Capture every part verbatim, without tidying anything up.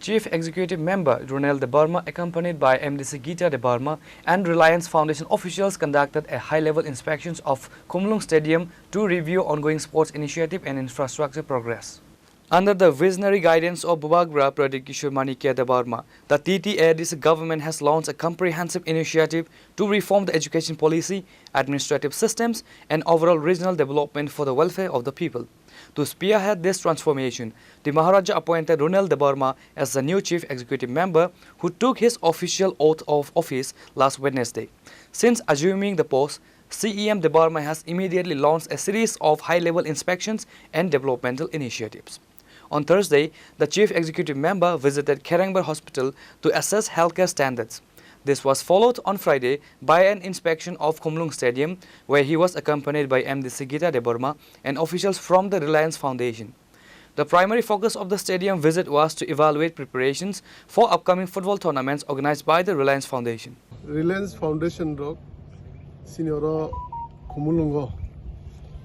Chief Executive Member Ronel Debbarma, accompanied by M D C Gita Debbarma and Reliance Foundation officials, conducted a high-level inspections of Khumulwng Stadium to review ongoing sports initiative and infrastructure progress. Under the visionary guidance of Bubagra Pradyot Kishore Manikya Debbarma, the T T A D C government has launched a comprehensive initiative to reform the education policy, administrative systems, and overall regional development for the welfare of the people. To spearhead this transformation, the Maharaja appointed Ronel Debbarma as the new chief executive member, who took his official oath of office last Wednesday. Since assuming the post, C E M Debbarma has immediately launched a series of high-level inspections and developmental initiatives. On Thursday, the chief executive member visited Kherengbar Hospital to assess healthcare standards. This was followed on Friday by an inspection of Khumulwng Stadium, where he was accompanied by M D C Gita Debbarma and officials from the Reliance Foundation. The primary focus of the stadium visit was to evaluate preparations for upcoming football tournaments organized by the Reliance Foundation. Reliance Foundation rok sini oro Khumulwngo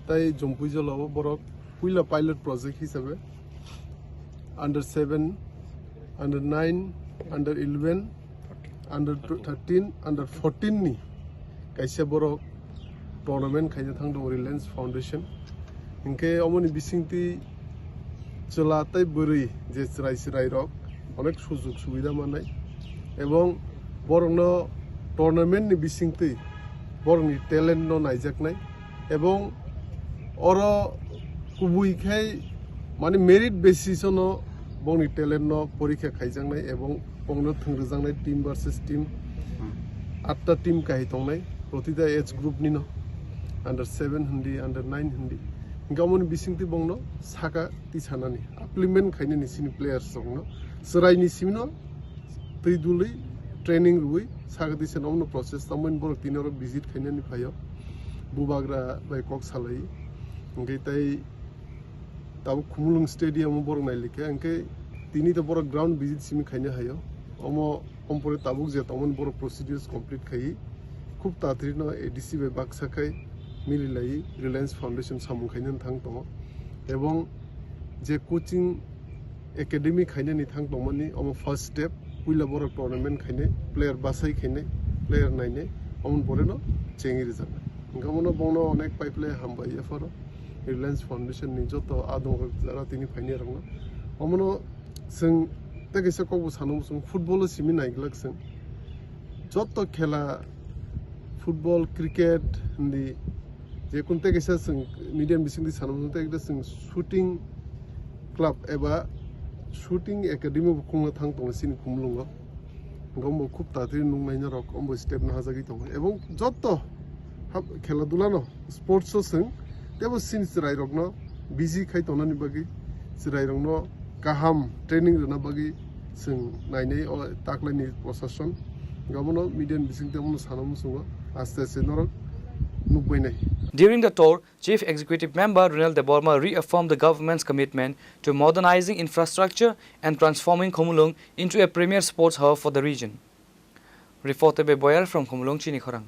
tai Jompui jolao borok puila pilot project hisabe under seven, under nine, under eleven, under thirteen, under fourteen ni kaisa borok tournament khaina thang tongo Reliance Foundation. Hinkhe omoni bisingtwi chwla tei bwrwi je chwrai chwrai rok onek sujug subida manai ebong borokno tournament ni bisingtwi borokni talent no naijaknai ebong oro kubui khai mane merit basis ono bongni talent no porikha khaijaknai ebong bongno thwngrijaknai team versus team. Atta team kahai tongnai protita age group nino, under seven hindi, under nine hindi. Hinkhe omoni bisingtwi bongno saka tisanani, implement khainani sini players rokno, chwraini simino twi dului training rwui saka tisana omno process tamo borok tini oro visit khainani phaio. Bubagra bai kok salai hinkhe tai tabuk Khumulwng Stadium o borok nailikha, hinkhe tini to borok ground visit simi khaina haio. Omo ompore tabuk je tongmani borok procedures complete khai khub tatri no A D C bai baksa khai mililai Reliance Foundation samung khaina thang tongo. Ebong je coaching academy khainani thang tongmani omo first step, puila borok tournament khainai, player basai khainai, player nainai, omoni pore no chengwi rijaknai. Hinkhe omono bongno onek pipeline hambai yapharo. Reliance Foundation ni joto adongrok jara tini phainai rokno. Omono chwng tei kaisa kokbo sano muchung football o simi naiglak chwng. Joto khela football, cricket hindi je kun tei kaisa chwng media bisingtwi sano muchung tei ekta chwng shooting club eba shooting academy bo khungna thang tongo chini Khumulwngo. Gombo khub tatwi nung naina rok ombo step no hajagwi tongo. Ebong joto hab-, khela dula no sports o chwng tebo sini chwrai rokno busy khai tongnani bagwi chwrai rokno kaham training rwna bagwi chwng nainai o taklaini prosason. Gabono media ni bisingtwi omono sana muchungo aste aste norok nukbainai. During the tour, Chief Executive Member Ronel Debbarma reaffirmed the government's commitment to modernizing infrastructure and transforming Khumulwng into a premier sports hub for the region. Reported by Boyar from Khumulwng, Chini Khorang.